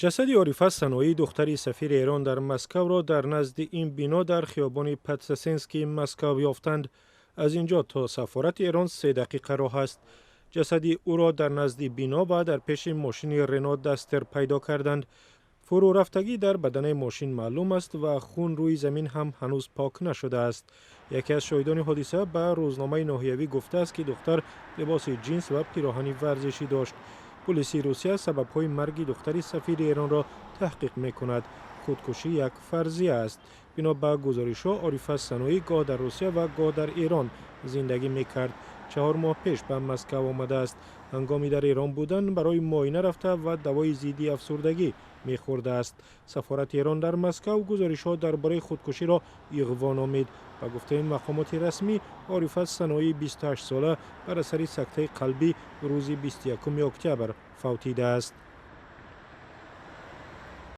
Ҷасади Орифа Саноӣ, духтари сафири Эрон дар Москавро дар назди ин бино дар хиёбони Подсосенскии Москав ёфтанд. Аз ин ҷо то сафорати Эрон 3 дақиқа роҳ аст. Ҷасади ӯро дар назди бино ва дар пеши мошини Рено Дастер пайдо карданд. Фурӯрафтагӣ дар баданаи мошин маълум аст ва хун рӯи замин ҳам ҳанӯз пок нашудааст. Яке аз шоҳидони ҳодиса ба рӯзномаи ноҳиявӣ гуфтааст, ки духтар либоси ҷинс ва пироҳани варзишӣ дошт. Пулиси Русия сабабҳои марги духтари сафири Эронро таҳқиқ мекунад. Худкушӣ як фарзия аст. Бино ба гузоришҳо, Орифа Саноӣ гоҳ дар Русия ва гоҳ дар Эрон зиндагӣ мекард. 4 моҳ пеш ба Москав омадааст. Ҳангоми дар Эрон будан барои муоина рафта ва давои зидди афсурдагӣ мехӯрдааст. Сафорати Эрон дар Москав гузоришҳо дар бораи худкуширо иғво номид. Ба гуфтаи мақомоти расмӣ, Орифа Саноии 28 сола бар асари сактаи қалбӣ рӯзи 21 октябр фавтидааст.